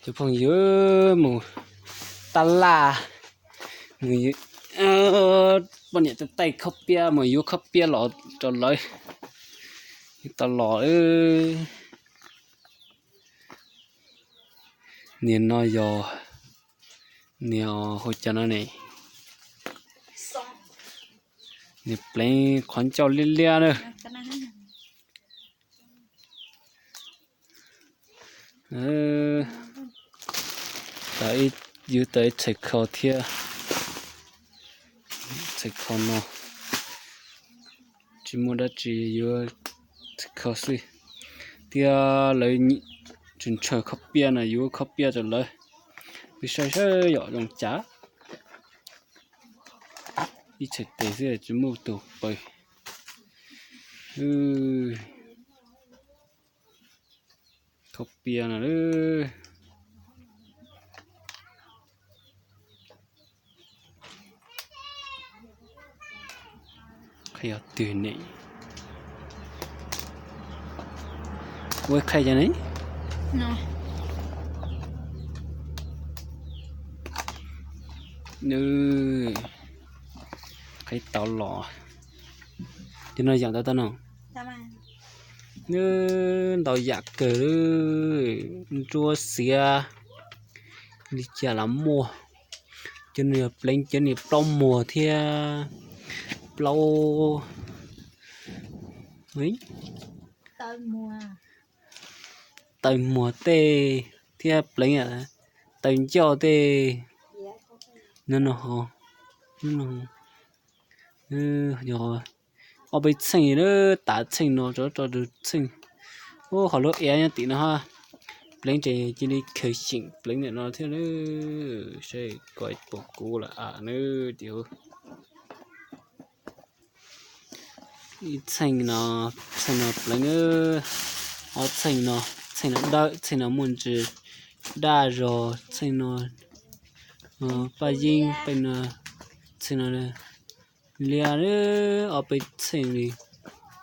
Cov phooj ywg, mus taj laj, mus, poj niam taij taij khob piab, mus yuav khob piab los rau lawv, yuav tau los. Niag no yog, niag hu cas no ne, niag pleev qhov ncauj liab liab na. Yuav tau ib txhais kho thiab, txhais kho no tsis muaj dab tsi, yuav txhais kho xwb. Thiab lawv tseem ntshaw khob piab no, yuav khob piab rau lawv, peb saib saib yom zoo cas. Ib txhais tes xwb tsis muaj tus paws. Khob piab no, qhov yog twg ne? Ua qhia cov ne, nws qhib tau los. Cov no yam ntau tau no, nws ntau yam kawg, nruab xiav li cas los muaj. Cov no yog pleev cov niag plaub muag thiab, plaub, taw muag tej thiab pleev taw ncauj tej. No no, yog ob peb txheej na, tav txheej no rov rau tus txheej. Ub, qhov lub iab nyob tim no ha, pleev ces cia li khaws xyeem pleev ntawm no thiab. Saib koj puas kub lawm a na, tias ib txheej no, txheej no pleev, ob txheej no, txheej no dawb, txheej no muaj ntsis daj zog, txheej no paj yeeb, paj no, txheej no liab, ob peb txheej li.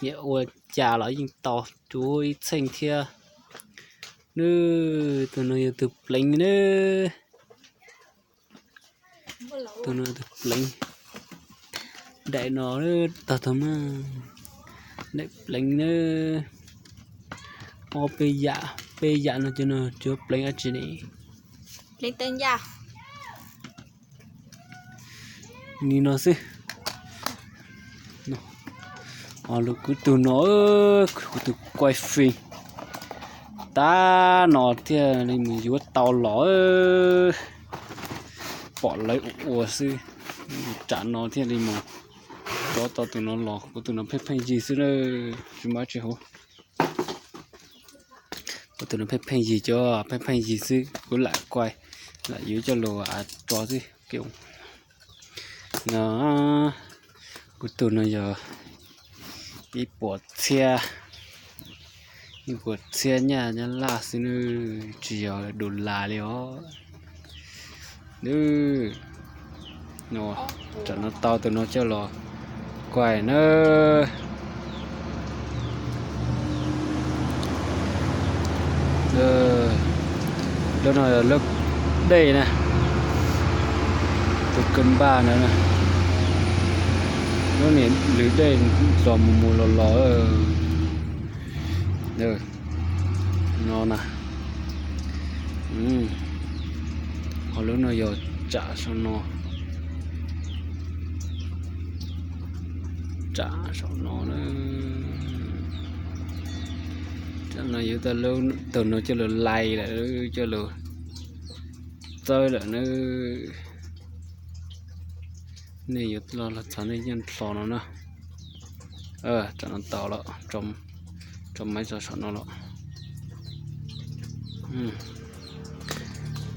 Niam ua cas los yeej tau cuag ib txheej thiab. Nws, tus no yog tus pleev na. Tus no tus pleev. Daim no tag tag mas, daim pleev na. Ob peb yam, peb yam no cov no cov pleev dab tsi ne? Ni no xwb. Ho lub kuv tug no, kuv tug kuaj fij, tab no thiaj li mus yuav tau los, pom lawv ua xwb. Tsam no thiaj li mus rov tau tus no los, kuv tus no pheej pheej yig xwb na, tsis muaj dab tsi hauv. Kuv tus no pheej pheej yig, cov pheej pheej yig xwb, kuv lam kuaj, lam yuav coj los tso xwb. No, kuv tus no yog ib puas txhiab, ib puas txhiab nyaj Nyab Laj xwb nawb, tsis yog dollar li os. Tam no tau tus no coj los kuaj na. Lub no lub dej na, tus kab npaj ntawd na, lub niag lwm dej los mus mus los los no na. Ho lub no yog tsam saum no, tsam saum no na. Tsam no yuav tau lub tug no coj lug lais lawm, coj lug txawb lawm na. Nej yuav los los txog nej yeej hlo no na. Tsam no tau lawm, tso maiv tso saum no lawm.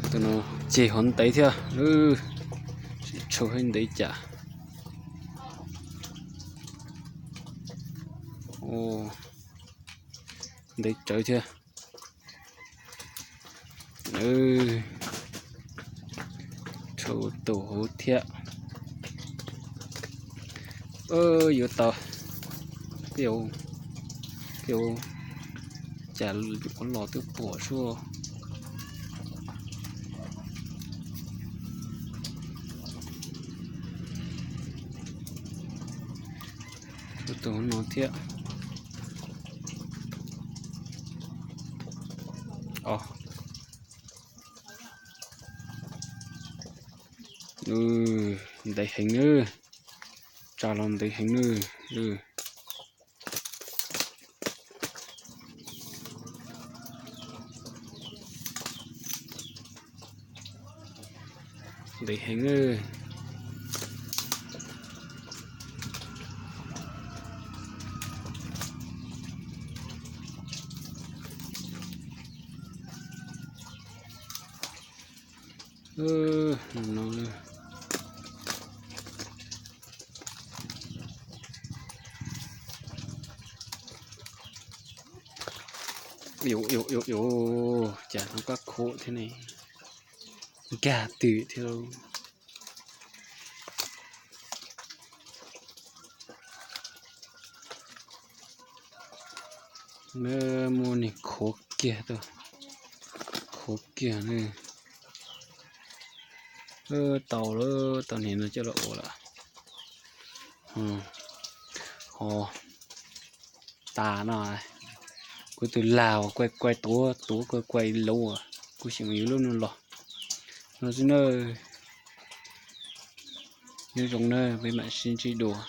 Tus no ceg hov ntev thiab, tsis tshua ntev cas. Ntev tsawv thiab. Tshuav tus huv thiab. Yuav tau, cas ua los twb puas suab. tus no thiab. Os, ntev heev nawb, tsa los ntev heev nawb. Ntev heev nawb. Cas no kab khuam thiab ne, nkag twm thiab lauj. Muab niag khuam kiag, khuam kiag ne. Tau lawm, tau niag no coj los ua lawm. Ho tas no, kuv tus lag uas kuaj kuaj tuav tuav kuaj kuaj luv, kuv xyeem yuav lub no los no xwb na. Nyob zoo na, peb mam sib ntsib dua.